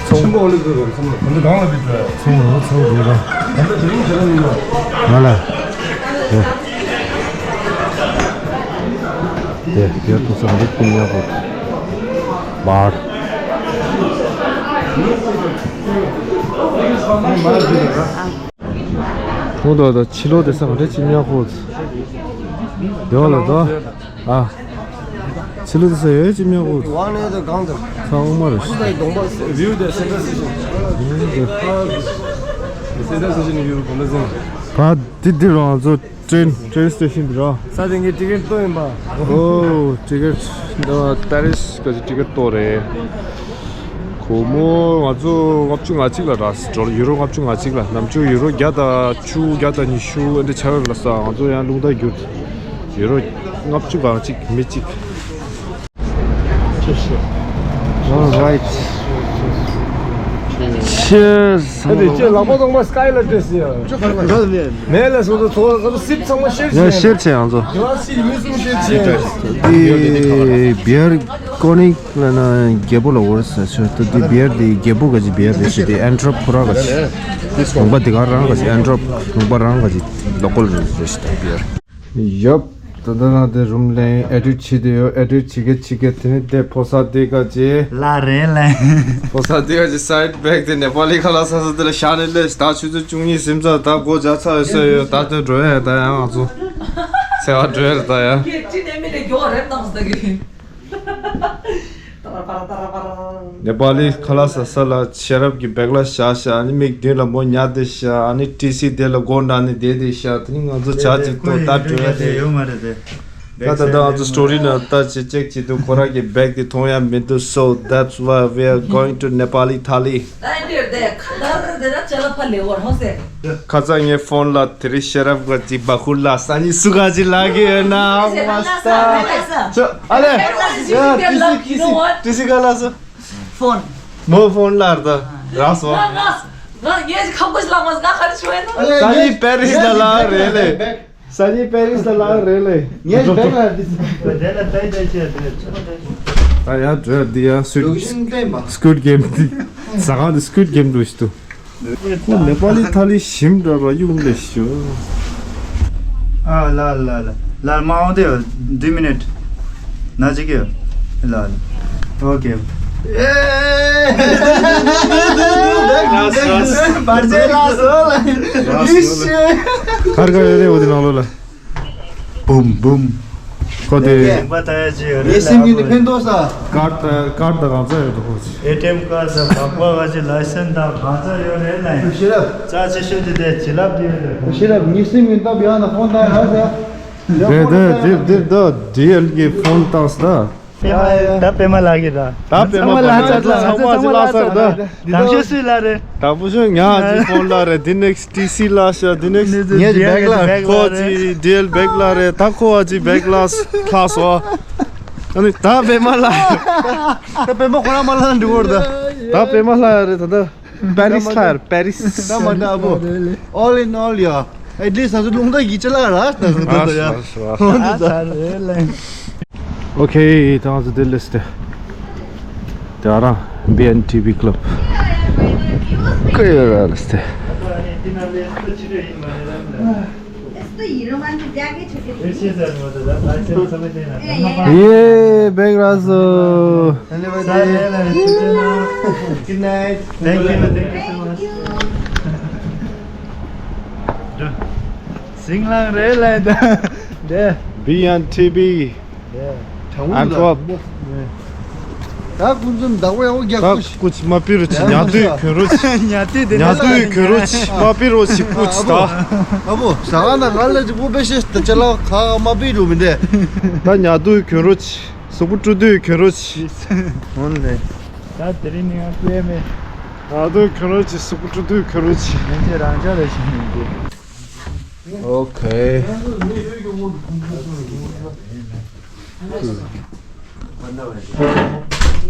ཚོང་པོ་ལི་ཙུ་ར་ཚོང་པོ་འདི་གང་ལ་བི་ཏྲ། ཚོང་ར་ཚོང་ར་ར། ད་ལྟ་དེ་རིང་ཁྱེད་རང་ཡིན་ན། ང་ལ། དེ། དེ་དེ་ཐུག་ས་འདི་ཀུན་ཡག་པོ། བར། ཁོང་དོ་དོ་ཕྱི་ལོགས་དེ་ས་ག་འདྲ་ཅི་ཉག་ཁོ། དེ་བ་ལ་དོ། ཨ། ཕྱི་ལོགས་དེ་ས་ཡོད་ཅི་ཉག་ཁོ། ཝང་ནས་དོ་གང་དོ། ས་འོང་མ་རེད། ཁོ་དང་གདོང་པ་བིའུ་དེ་སེན་ཊར་སི་ཊེ་ཤན། སེན་ཊར་སི་ཊེ་ཤན་ཡོད་གོ་ལ་ཟིན། ད་དེ་དེ་རང་ཚོ་ཊེན་ཊེན་སི་ཊེ་ཤན་དེ་ར། ས་དེ་ངའི་ཊི་ཀེ་ཊི་ཏོ་ཡིན་པ། ཨོ་ཊི་ཀེ་ཊི་འདི་པ་རི་སི་ག་ཅི་ཊི་ཀེ་ཊི་ཏོ་རེད། སྒོར་མོ་ང་ཚོ་ལྔ་བཅུ་ང་གཅིག་ལ་རག་སྲིད་འགྲོ། ཡུ་རོ་ལྔ་བཅུ་ང་གཅིག་ལ། ནམ་རྒྱུན་ཡུ་རོ་བརྒྱ་དང་བཅུ་བརྒྱ་དང་ཉི་ཤུ་ཨེ་འདྲ་ཆགས་ཡོད་ལ་ས། ང་ཚོ་ཡང་རླུང་རྟ་བསྒྱུར། ཡུ་རོ་ལྔ་བཅུ་ང་གཅིག་མི་གཅིག All right. Cheers. ཨ་ནི་ཁྱེད་ལག་པ་གདོང་པ་སི་ཀའི་ལ་སྤྲད་ཟེར་ཡ། མེད་ལ་སོང་ཙང་ཚོ་ཚོ་སིབ་ཚང་མ་ཤེར་ཡ་བྱས། ཤེར་བྱས་ཡང་ཚོ། ཡ་སི་མི་གསུམ་ཤེར་བྱས། འདི་བི་ཡར་ཀོ་ནིག་ལ་ན་རྒྱལ་པོ་ལ་འོར་ས་ཤོད་ད། འདི་བི་ཡར་འདི་རྒྱལ་པོ་ག་ཅི་བི་ཡར་རེད་ཤི། འདི་ཨན་ཊོབ་ཕུ་ར་ག་ཅི་ལུང་པ་འདི་ག་རང་ག་ཅི་ཨན་ཊོབ་ལུང་པ་རང་ག་ཅི་ལོ་ཀལ་རེད་ཤི་ད་བི་ཡར། ཡོབ། ད་ལྟ་ང་དེ་རུམ་ལེན་ཨེ་ཌིཊ་བྱེད་དེ་ཡོད། ཨེ་ཌིཊ་བྱེད་གེ་བྱེད་གེ་དེ་ནི་དེ་ཕོ་གསར་དེ་ག་ཅེ། ལ་རེད་ལེ། ཕོ་གསར་དེ་ག་ཅེ་སའིཌ་བེག་དེ་ནེ་པ་ལི་ཁ་ལག་ཟ་ས་དེ་ལ་བཞག་ནས་ལས་ད་ཆུ་ཚོད་བཅུ་གཉིས་ཟིན་ཚར། ད་སྒོ་རྒྱག་ཚར་ཡོད་ས་ཡོད། ད་དེ་འགྲོ་ཡ་ད་ཡང་ང་ཚོ་འཚོལ་བ་འགྲོ་ཡ་ད་ཡ། ཁྱེད་ཅི་ནས་མི་ལས་མགྱོགས་རེད་བཏང་ཟེར་གི། ཏར་པར་ཏར་པར། ནེ་པ་ལི་ཁ་ལག་ཟ་ས་ལ་ཤེས་རབ་ཀྱི་བེག་ལ་བཞག་ཤག་ཨ་ནི་མིག་མདུན་ལ་མོ་ཉལ་བསྡད་ཤག་ཨ་ནི་ཊི་སི་དེ་ལ་སྒོ་ནང་ནས་བསྡད་བསྡད་ཤག་དེ་ནི་ང་ཚོ་བྱ་ཅིག་ཐོག་ལྟ་འགྲོ་ཡ་དེ་ཡོད་མ་རེད་དེ། ད་ད་ད་ང་ཚོ་སི་ཊོ་རི་ནང་ལྟ་ཅིག་ཅེག་བྱེད་དུས་ཁོ་རང་གི་བེག་དེ་མཐོང་ཡ་མི་འདུག So that's why we are going to Nepali thali. ཁ་ཚ་ངའི་ཕོན་ལ་དེ་རིང་ཤེས་རབ་ག་ཅིག་བ་ཁུར་ལ་ས་ཉི་སུ་ག་ཅིག་ལ་གི་ཡོད་ན་བ་ས། ཨ་ལེ། ཡ་ཊི་སི་ཊི་སི་ཊི་སི་ག་ལ་སོ། ཕོན། མོ་ཕོན་ལ་ར་ད་ར་སོ། ང་ང་ང་ངས་ཁ་ཁོ་ལ་མ་ང་ཁ་རི་ཆོས་ན། ས་ཉི་པེ་རི་སི་ལ་ལ་རེད་ལེ། སང་ཉིན་པེ་རིས་ལ་ལངས་རེད་ལེ། ངས་བེག་ལ་འདི། དེ་ལ་ལྟ་ཡི་ལྟ་ཡི་ཅེས་རེད། ད་ཡ་འགྲོ་འདི་ཡ་སུད། ལོ་ཤིང་བསྟན་པ། སྐུད་གེམ་འདི། ཟ་ཁང་འདི་སྐུད་གེམ་འགྲོ་ཞིག་འདུག་ཁོ་ནེ་པ་ལི་ཐ་ལི་ཞིམ་འདྲ་བ་གཡུག་ལེ་ཞོ། ཨ་ལ་ལ་ལ་ལ་མ་འོང་དེ་འདུས་མི་ནེད། ན་ཅི་གི་ལ་ལ། ཨོ་ཀེ། ཨེ། བར་ཆད་ལ་སོ་ལ། ཨིཤ། གར་ག་ཡོད་རེད་འོ་དེ་ནང་ལོགས་ལ། བུམ་བུམ། ཁོ་དེ། ངའི་སེམས་ཀྱི་ནི་ཕན་ཐོགས་ས། ཀར་ད་ཀར་ད་གང་ཚ་ཡོད་དོ་ཁོ་ཅི། ཨེ་ཊི་ཨེམ་ཀར་ད་བག་པ་ག་ཅི་ལའི་སན་ད་གང་ཚ་ཡོད་རེད་ལ། ཤེས་རབ། རྩ་ཆེ་ཤོས་དེ་དེ་བྱིན་རླབས་དེ་ཡོད་རེད། ཤེས་རབ་ངའི་སེམས་ཀྱི་སྟབས་ཡག་ན་ཧོན་ད་ཡག་ཟེར། དེ་དེ་དེ་དེ་ད་ཌི་ཨེལ་གི་ཕོན་བཏང་ས་ད། ད་པད་མ་ལགས་ཀྱི་ད། ད་པད་མ་ལགས་ཚང་མ་ལགས་ཚར་ད། དང་ཤོས་སུས་ལ་རེད། དང་པོ་ཤོས་ཉག་ཅིག་ཕོན་ལ་རེད། དེ་ནེག་ཊི་སི་ལ་ཤ། དེ་ནེག་ཊི་ངས་བེག་ལ། ཁོ་ཅི་ཌི་ཨེལ་བེག་ལ་རེད། ད་ཁོ་བ་ཅི་བེག་ལ་ལྷག་སོ། ཨ་ནི་ད་པད་མ་ལ། ད་པད་མ་ཁོ་རང་མ་ལ་འགྲོ་བར་ད། ད་པད་མ་ལ་རེད་ད་ད། པེ་རིས་ལྷ་རེད་པེ་རིས། ད་མ་ད་ཨ་བོ། All in all ཡ། At least ཨ་ཚོ་རླུང་རྟ་གི་ཅི་ལ་ར་ད་ད་ད་ཡ། ཨ་ས་རེད་ལེ། ཨོ་ཁེ། ད་ང་ཚོ་དེ་ལས་ཏེ། དེ་རང་བི་ཨེན་ཊི་བི་ཀླབ། ཀ་ཡོད་ར་ལས་ཏེ། ཡེ་བེག་ར་སོ། Good night. Thank you, thank you so much. སིང་ལང་རེད་ལ་ད། བི་ཨེན་ཊི་བི། ཨན་ཊོབ། ད་ཀུན་འཛོམས་བདག་པོ་ཡང་རྒྱག་ད་ཀུ་ཅི། ཀུ་ཅི་མ་པི་རོ་ཅི། ཉ་དུས་གྱོན་རོ་ཅི། ཉ་དུས་དེ་ཉ་དུས་གྱོན་རོ་ཅི། མ་པི་རོ་ཅི་ཀུ་ཅི་ད། ཨ་བོ་ཟ་ག་ན་ང་ལ་ཅི་པོ་པེ་ཤེས་ད་ཅ་ལག་ཁ་མ་པི་རོ་མི་འདེ། ད་ཉ་དུས་གྱོན་རོ་ཅི། གཟུགས་པོ་བཀྲུ་དུས་གྱོན་རོ་ཅི། འོན་ལེ། ད་དེ་རིང་ནི་ང་ཀུ་ཡེ་མེ། ད་དུང་གྱོན་རོ་ཅི། གཟུགས་པོ་བཀྲུ་དུས་གྱོན་རོ་ཅི། ཡན་ཆད་རང་ཅག་ལ་ཤེས་ནས་འདུག་ཨོ་ཁེ།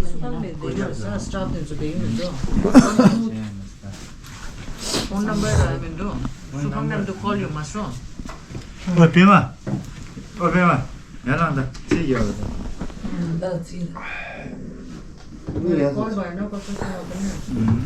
སུ་ཁང་ནས་བསྡད་ཡོད་ས་སི་ཊཱཕ་དེ་ཚོ་བསྡད་ཡོད་མི་འདུག་ཕོན་ནམ་བར་རག་མི་འདུག་སུ་ཁང་ནས་འདུག་ཁོལ་ཡོད་མ་སོང་། ཨོ་པད་མ། ཨོ་པད་མ། ཡར་ལངས་ད། ཚིག་ཡོད་རེད་ད། ད་ཚིག་ཁོལ་བར་ན་ཁོ་སུ་ཁང་ལ་བསྡད་ཡོད།